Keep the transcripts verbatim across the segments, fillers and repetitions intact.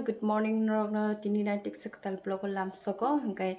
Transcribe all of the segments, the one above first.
Good morning norokno, tini nai tiksa kwtal vlog o lamsogo, hwnkhe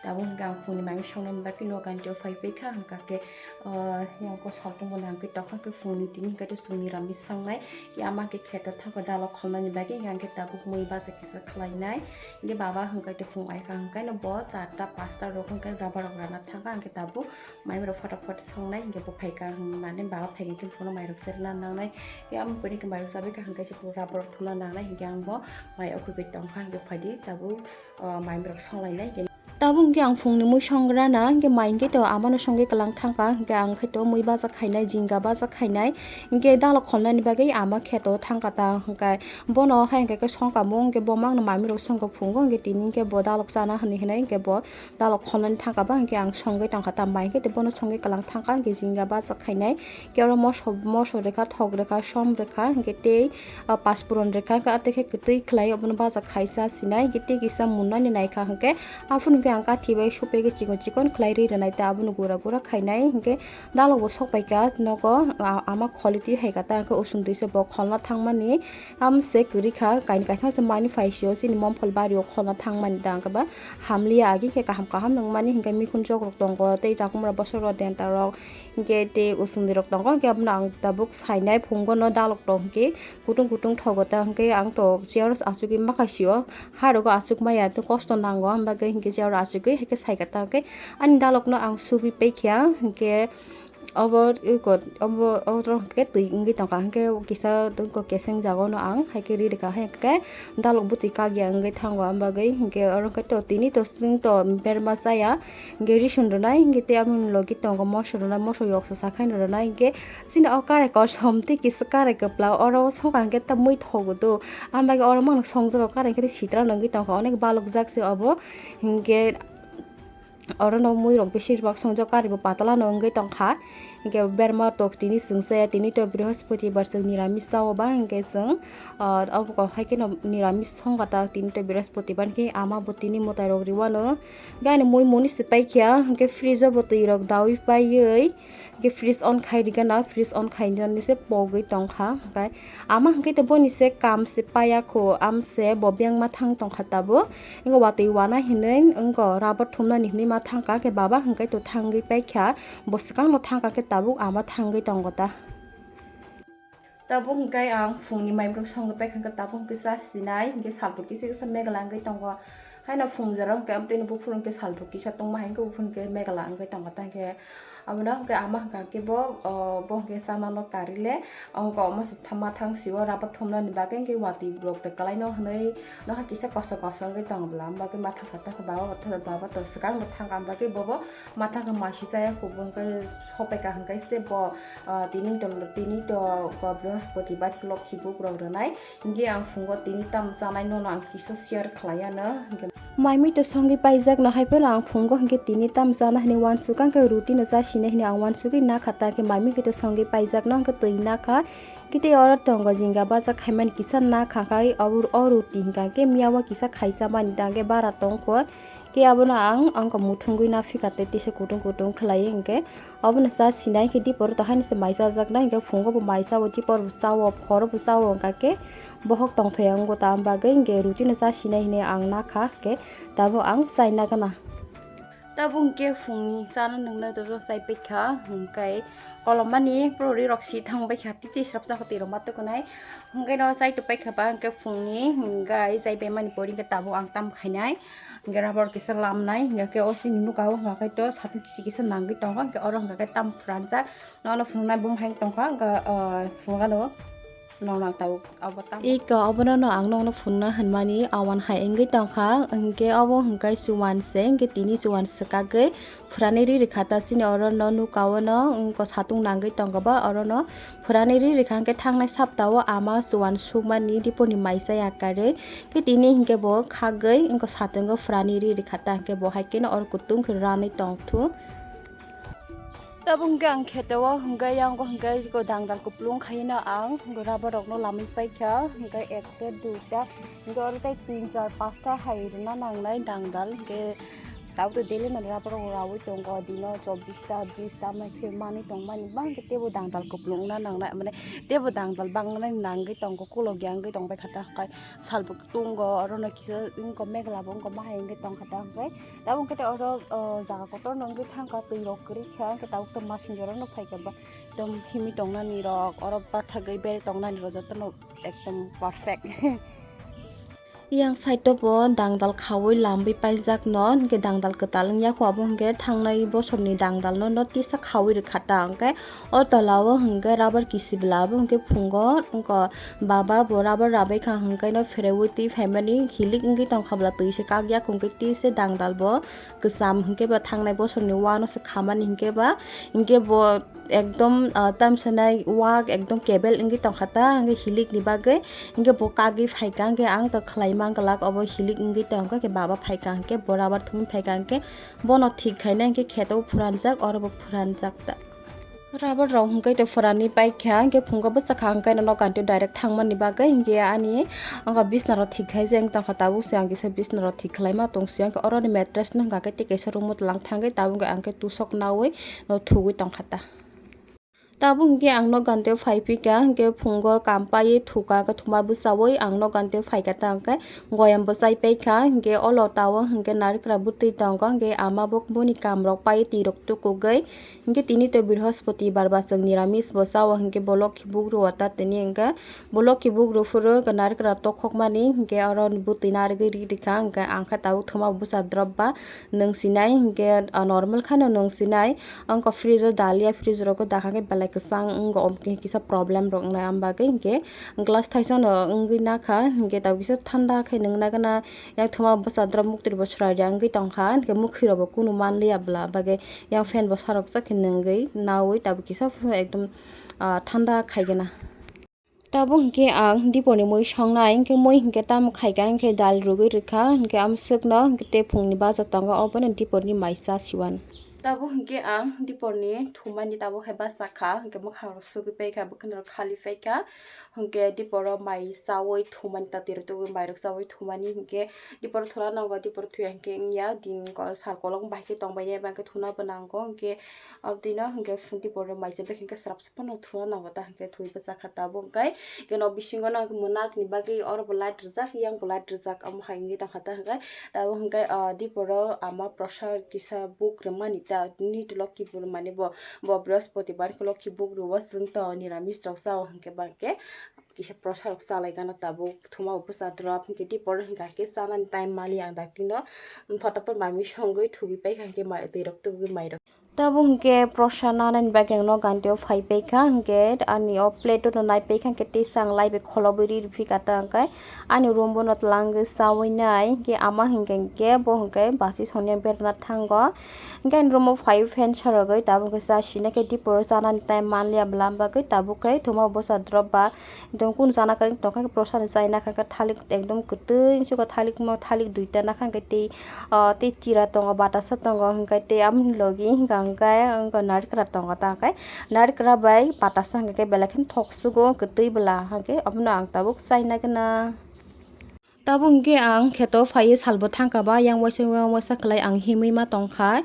tabuk hwnkhe ang phungni mai songnani bagwi nogo ani phai phaikha, hwnkhe, ah, yang ko saltung bo nang khe tokha khe phungni tini hwnkhe to chwngni rami sangnai, ya ma khe kheto thango dalok kholnani bagwi, hwnkhe tabuk mui baja kisa khlainai, hwnkhe baba hwnkhe to phung ai kha, hwnkhe no bo charta pasta rok hwnkhe rubber rok rana thangkha, hwnkhe tabuk mai rok photo photo songnai, hwnkhe bo phaikha, hwnkhe mane baba phaikha khe bono mai rok cherna nangnai. Yang pwini khe mai rok chabai kaham kaisa pura borok thumna nangnai, hinkhe ang bo mai okhugwi tongkha, hinkhe phaidi tabuk, o, mai borok songlainai. Tabuk hinkhe ang phungni mui songrana, hinkhe mai hinkhe to amano songwi kwlang thangkha, hinkhe ang khe to mui baja khainai, jinga baja khainai, hinkhe dalok kholnani bagwi ama kheto thangkha ta, hinkhe bono hai hinkhe khe songkha mung, hinkhe bo mangno mai rok songkha phungo, hinkhe tini hinkhe bo dalok chana hinwi hinwi hinkhe bo dalok kholnani thangkha ba, hinkhe ang songwi tongkha ta mai hinkhe to bono songwi kwlang thangkha, hinkhe jinga baja khainai. Khe oro moso, moso rwkha, thok rwkha, som rwkha, hinkhe tei, ah, paspuron rwkha, hinkhe ah, tei khe kwtwi khlai obono baja khaisa sinai, hinkhe tei kisa munnani naikha, hinkhe aphuru hinkhe ang kathi bai supegwi chikon chikon khlai ri rwnai, tei abono gura gura khainai, hinkhe dalok bo sokpaikha nogo, ah, ama kholi twi phaikha, ta hinkhe usung twi se bo kholna thangmani. Amse kwrwi kha, kaini kaisa se mani phai sio, chini Momphol bari o kholna thangmani da, hwnkhe ba hamliya agi khe kaham kaham nangmani, hinkhe mikhun jok rok tongo, tei chakhumra bosor rok denta rok, hinkhe tei usungni rok tongo, hinkhe abono ang tabuk sainai phungo no dalok tong hinkhe kutung kutung thogo ta, hinkhe ang to chair achugwi ma kha sio, ha rogo achuk maya tei kosto nango, hwnba khe hinkhe chair achugwi hinkhe saikha ta, hinkhe ani dalok no ang sugwi paikha, hinkhe Obo iko, obo, oro hwnkhe twi wngwi tongkha, hwnkhe kisa tongkha keseng jagao no ang hai khe ri rwkha, hai khe dalok bwtwi kagya wngwi thango, am bagwi hinkhe oro hwnkhe to tini to chwng to berma chaya, hinkhe risun rwnai, hinkhe tei aboni logi tongo moso rwnai, moso yoksa sa khaino rwnai, hinkhe chini o karai kosom tei kisa karai kwpla oro songkha hinkhe ta mui thogo do, am bagwi oro mano songjago, karai hinkhe sitra no wngwi tongkha, onek balokjak se obo, hinkhe. Oro no mui rok besir bak songjak, kari bo patala no wngwi tongkha. Hinkhe berma tok tini chwng chaya, tini to brihospoti bar chwng niramis chao ba, hinkhe chwng, ah, abo kok hai kheno niramis songkha ta, tini to brihospoti bar khe ama bo tini mwtai rok riwano. Hinkhe ani mui muni se paikha, hinkhe fridge o bo twi rok daui paiwi, hinkhe fridge on khai rikha na, fridge on khainani se pogwi tongkha, hinkhe. Ama hwnkhe to boni se kam se paya kho, am se bo biyang ma thang tongkha tabuk. Wngkhe watwi wana hinwi wngkha rubber thumnani hinwi ma thangkha, khe baba hwnkhe to thangwi paikha, bo swkangno thangkha khe tabuk ama thangwi tongo ta. Tabuk hwnkhe ang phungni maibrok songwi paikha, hwnkhe tabuk hwnkhe cha sinai, hwnkhe salphuki se kisa megla wngwi tongo. Haino phung jora hwnkhe amtwino buphuru hwnkhe salphuki sa tongma hai hwnkhe buphuru hwnkhe megla wngwi tongo ta hwnkhe. Abono hwnkhe ama hwnkha khe bo, o, bo hwnkhe chamano karile, wngkha omo se tha-, ma thang sio rubber thumnani bagwi hwnkhe watwi rok twi kwlaino hwnwi noha kisa koso koso wngwi tongo bwla, am bagwi ma thangkha ta khe baba bo, baba to swkang bo thangkha, am bagwi bobo ma thangkha masi chaya kubun khe hopaikha hwnkhe se bo, o, tini to, tini to, o, brihospoti bar lokhi bukrok rwnai, hwnkhe ang phungo tini tamo chanai nono ang kisa share khlaiya no, hwnkhe. Mai mui to songwi paijak no hai phano ang phungo hwnkhe tini tam chana hinwi uansukha, hwnkhe ruti no cha sinai hinwi ang uansugwi nakha, ta khe mai mui khe to songwi paijak no hwnkhe twi nakha. Khe tei oro tongo jinga bacha khaimani kisa nakha khai, abo o ruti hwnkha khe miya o kisa khaisa mani ta hwnkhe bara tongkho. Khe abono ang, ang muthungwi naphikha tei tisa kutung kutung khlaiwi hwnkhe. Obono cha sinai khe dipor to haino se mai chajaknai, hwnkhe phungo bo mai chao, dipor bo chao, phoro bo chao, hwnkha khe bohok tongthai wngkha ta, am bagwi hwnkhe ruti no cha sinai hinwi ang nakha, hwnkhe tabuk ang chaina gana. Tabuk hwnkhe phungni chana nungna joto chai paikha, hwnkhe kolommani pori rok si thang baikha, titi srap chakha twi rok ma tukunai, hwnkhe no chai to paikha ba, hwnkhe phungni hwnkhe chai paimani pori hwnkhe tabuk ang tam khainai. Hwnkhe rubber kisa lamnai, hwnkhe o chini nuka o hwnkha khe to satung kisi kisa nangwi tongo, hwnkhe oro hwnkha khe tam phranjak, nono phunuknai bumung hai tongkha, hwnkha, ah, phunukgano nong nang tabuk abo tam. Iko obono no ang nokno phunukna hwnmani awan hai wngwi tongkha, hwnkhe obo hwnkhe chuan se, hwnkhe tini chuan swkagwi phwrani ri rwkha ta chini oro no nuka o no, wngkha satung nangwi tongkha ba oro no. Phwrani ri rwkha hwnkhe thangnai saptao ama chuan sukmani diponi mai chaya karwi. Khe tini hwnkhe bo khagwi wngkha satungo phwrani ri rwkha ta hwnkhe bo hai kheno oro kutung khe ranwi tongthu. Tabuk hwnkhe ang kheto o hwnkhe yang o hwnkhe dangdal kupulung khaino ang rubber rokno lamwi paikha hwnkhe ekta duita hwnkhe oro tei tin char pasta hai rwna nangnai dangdal hwnkhe. Tabuk to daily no rubber rok raui tongo, dino chobbish ta, bis ta, mai phir manwi tongmani bang khe teibo dangdal kwplung wngna nangnai, mane teibo dangdal bang nangwi tongo, kolok ya wngwi tongbai kha ta, hwnkhe salbo tongo, orono kisa wngkha, megla bo wngkha, bahai wngwi tongkha ta, hwnkhe tabuk khe oro, o, jaga kotorno wngwi thangkha, twi rok kwrwi kha, hwnkhe tabuk to masing jorokno phaikha ba, ekdom himwi tongnani rok, oro bathagwi berwi tongnani rok jotono ekdom perfect. Yang side o bo dangdal khaui lamwi paijak no, hwnkhe dangdal kwtal wngya kho, abo hwnkhe thangnai bosorni dangdal no, no tisa khaui rwkha ta, hwnkhe o tola o hwnkhe rubber kisi bwla abo hwnkhe phungo, wngkha baba bo rubber rabai kha, hwnkhe no phereui twi phaimani hilik wngwi tongkha bwla, twi se kakya, hwnkhe twi se dangdal bo kwcham, hwnkhe ba thangnai bosorni uano se khamani, hwnkhe ba, hwnkhe bo ekdom, ah, tamsanai wak ekdom kebel wngwi tongkha ta, hwnkhe hilik ni bagwi, hwnkhe bo kagwi phaikha, hwnkhe ang to khlai mangwlak obo hilik wngwi tongkha, hwnkhe baba phaikha, hwnkhe bo rubber thumwi phaikha, hwnkhe bono thik khainai, hwnkhe kheto phuranjak, oro bo phuranjak ta. Rubber rok hwnkhe to phwranwi paikha, hwnkhe phungo bwsakha, hwnkhe no nogo gantio direct thangmani bagwi, hwnkhe ani wngkha bisna rok thik khaijak wng tongkha, tabuk se ang kisa bisna rok thik khlaima tong sio, hwnkhe oroni mattress no hwnkha khe tei kaisa room o tlang thangwi, tabuk hwnkhe ang khe tusok naui no thugwi tongkha ta. Tabuk hwnkhe ang nogo gantio phai phikha, hwnkhe phungo kam paiwi thuka, hwnkhe thuma bwchaui ang nogo gantio phaikha ta, hwnkhe goyam bo chai paikha, hwnkhe o lota o hwnkhe narikra bwtwi tongo, hwnkhe ama bo boni kam rok paiwi twi rok tukugwi. Hwnkhe tini to Brihospoti bar ba chwng niramis bo chao, hwnkhe bo lokhi buk rw ta tini hwnkhe bo lokhi buk rw phuru narikra tokhokmani, hwnkhe oro bwtwi narigwi ri rikha, hwnkhe ang khe tabuk thuma bwsa drop ba nwng sinai, hwnkhe, ah, normal kheno nwng sinai. Ang khe fridge o dalia, fridge rogo dakha khe belai kwchang wngo, omo khe kisa problem rok wngnai, am bagwi hwnkhe glass thaisa no wngwi nakha, hwnkhe tabuk kisa thanda khe nwng nagana. Yang thuma bwsa drop muktwi bo swrai rwya wngwi tongkha, hwnkhe mwkhwi rok bo kunu manliya bwla, bagwi yang fan bo sarok jak khe nwngwi naui tabuk kisa ekdom, ah, thanda khaigena. Tabuk hwnkhe ang dipor ni mui songnai, hwnkhe mui hwnkhe tamo khaikha, hwnkhe dal rwgwi rwkha, hwnkhe amswkno hwnkhe tei phungni baja tongo, obono dipor ni mai cha siwan. Tabuk hwnkhe ang dipor ni thumani tabuk hai bachakha, hwnkhe mwkhang rok sugwi paikha, bwkhwni rok khali paikha, hwnkhe dipor o mai chaui thumani, ta twi rok tubui mai rok chaui thumani, hwnkhe dipor thula nango, dipor thuya hwnkhe wngya, din ko sal kolok bai khe tongbai nai, bai khe thuna bo nango, hwnkhe aboni no hwnkhe dipor o mai chabai khe swrap swrap no thuna nango ta, hwnkhe thwi bwchakha tabuk, hwnkhe keno bisingo no mwnak ni bagwi oro bo light rijak, yang bo light rijak, omo hai wngwi tongkha ta, hwnkhe tabuk hwnkhe, ah, dipor o ama prosa kisa buk rwmani ta, nini to lokhi bo rwmani bo, bo brihospoti bar khe lokhi buk rwo, chwng to niramis rok chao hwnkhe ba hwnkhe kisa prosa rok chalai gana tabuk thuma bo bwsa drop, hwnkhe dipor hwnkha khe chanani time mali ang dakti no, photo photo mami songwi thugwi paikha, hwnkhe mai twi rok tubugwi mai rok. Tabuk hwnkhe prosa nanani bagwi ang nogo gantio phai paikha, hwnkhe ani o plate o no nai paikha, hwnkhe tei sang lai bai kholobwi ri rwphi kha ta, hwnkhe ani room bono twlangwi chaui nai, hwnkhe ama hwnkhe, hwnkhe bo hwnkhe basi soniya berna thango, hwnkhe ani room o phaiwi fan sarogwi tabuk hwnkhe cha sina khe dipor o chanani time manliya bwla, am bagwi tabuk khe thuma bwsa drop ba Ekdom kunu chana kwrwi tongkha khe prosa ni chai nakha khe thalik ekdom kwtwi wngsugo, thalik mo thalik duita nakha khe tei, ah, tei chira tongo, batasa tongo, hwnkhe tei aboni logi hwnkha hwnkhe narikra tongo ta, hwnkhe narikra bai batasa hwnkhe belai kheno thok sugo kwtwi bwla, hwnkhe abono ang tabuk chai nagwna. Tabuk hwnkhe ang kheto phaiwi salbo thangkha ba, yang waisa yang waisa khlai ang himwi ma tongkha.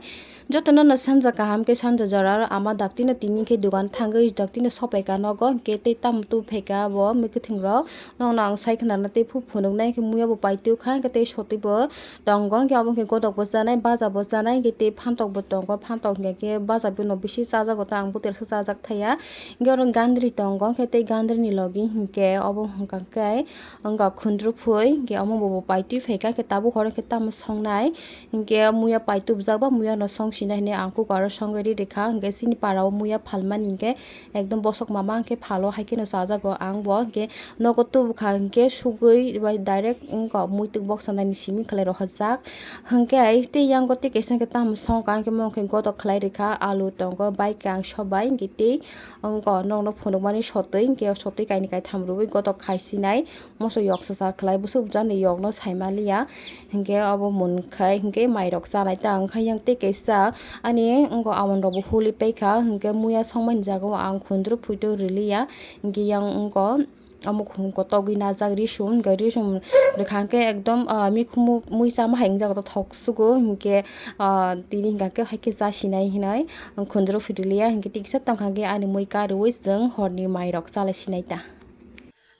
Jotono no sanja kaham khe sanja jora, ama daktino tini khe dogan thangwi daktino sopaikha nogo, hwnkhe tei tamo tubuphaikha bo mwkhwtwng rok. Nokno ang sai khwnana tei phunuknai hwnkhe muya bo paitwi kha, hwnkhe tei sotwi bo tongo, hwnkhe abo hwnkhe godok bo chanai, baja bo chanai, hwnkhe tei phantok bo tongo, phantok hwnkhe baja bono bisi chajago ta, ang bo telsa chajak thaya. Hwnkhe oro gandri tongo, hwnkhe tei gandrini logi hwnkhe obo hwnkha khe wngkha khundruphui, hwnkhe omo bo paitwi phaikha, hwnkhe tabuk horo hwnkhe tamo songnai, hwnkhe muya paitubjak ba muya no song sinai hinwi ang kukaro songwi ri rikha, hwnkhe chini para o muya phalmani hwnkhe ekdom bosok mama hwnkhe phalo hai kheno chajago ang bo, hwnkhe nogo tubukha hwnkhe sugwi bai direct wngkha muitwk boksa naini simi khlai rohorjak, hwnkhe ai tei yango tei kaisa hwnkhe tamo songkha hwnkhe mo hwnkhe godok khlai rikha, alu tongo, bai khe ang sobai hwnkhe tei wngkha nokno phunukmani sotwi, hwnkhe o sotwi kainwi kaitham rwui godok khai sinai. Moso yok sa sa khlai, bwswk bwsani yokno saimaliya, hinkhe obo mwnkhai hinkhe mairok chanai ta wngkha. Yang tei kaisa ani wngkha, amonrokbo holi paikha, hinkhe muya songmani jagao ang khundruphuito riliya, hinkhe yang wngkha Omo khum kotogwi najak risum, hwnkhe risum rwkha hwnkhe ekdom, ah, mikhumu muichama hai wngjak, thok sugo, hwnkhe, ah, tini hwnkha khe hai khe cha sinai hinwi khunjuru phitiliya, hwnkhe tiksa tongkha hwnkhe ani mui karwi chwng horni mairok chalai sinai ta.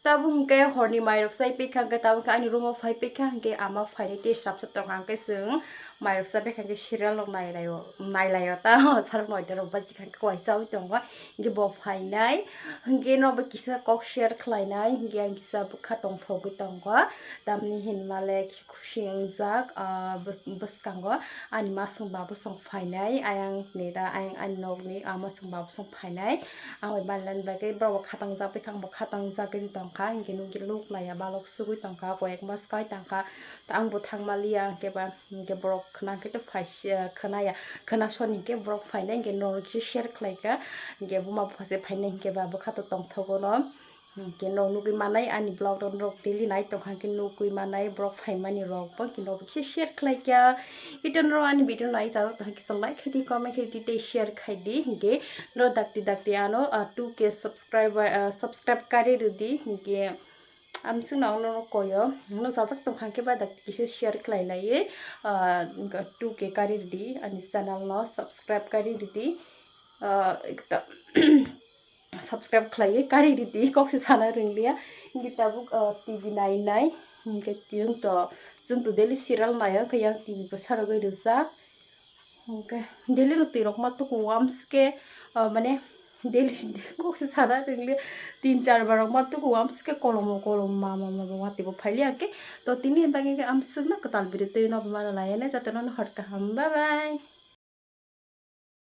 Tabuk hwnkhe horni mairok chai pikha hwnkhe tabuk hwnkhe ani room o phai pikha hwnkhe ama phainai tei swrapsa tongkha hwnkhe chwng mairok cha pikha hwnkhe serial rok nailaio, nailaio ta, sar noita rok bachikha hwnkhe kwai chaui tongo. Hwnkhe bo phainai, hwnkhe no bo kisa kok share khlainai, hwnkhe ang kisa bwkha tongthogwi tongo, tamni hinmale kisa khusi wngjak, ah, bw-, bwskango ani masong babosong phainai, ayang ni da, ayang ani nokni, ah, masong babosong phainai, ang bai manlani bagwi borok bo khatang jak, bwkhang bo khatang jagwi tongkha, hwnkhe nukya luk laiya balok sugwi tongkha, koyek mas kai tangkha, ta ang bo thangmaliya, hwnkhe ba. Hwnkhe borok khna khe to phai si-, khna ya, khna soni hwnkhe borok phainai hwnkhe norok kisa share khlai kha, hwnkhe buma bupha se phainai hwnkhe ba bwkha to tongthogo no, hwnkhe norok nugwi manai ani vlog rok, norok daily nai tongkha hwnkhe nugwi manai borok phaimani rok bo hwnkhe norok kisa share khlai kha. Ito norok ani video nai chajak tongkha kisa like khai di, comment khai di tei share khai di, hwnkhe norok dakti dakti ano, ah, two K subscriber, ah, subscribe kari rwdi, hwnkhe Amswk no ang nono koyo, no chajak tongkha khe ba dakti kisa share khlai laiwi, ah, two K kari rwdi, ani channel no subscribe kari rwdi, ah, ekta subscribe khlaiwi kari rwdi, kok se sana rwngya, hwnkhe tabuk, ah, T V nai nai, hwnkhe chwng to, chwng to daily serial naio, hwnkhe yang T V bo sarogwi rijak. Hwnkhe daily no twi rok ma tuku wamske, ah, mane daily kok se sana rwngli tin char bar rok ma tuku wamske kolomo kolom ma ma ma ma watwi bo phaili hwnkhe. To tini bagwi hwnkhe amswk no kwtal video twi no mana lai ne jotono no hor kaham, bye bye.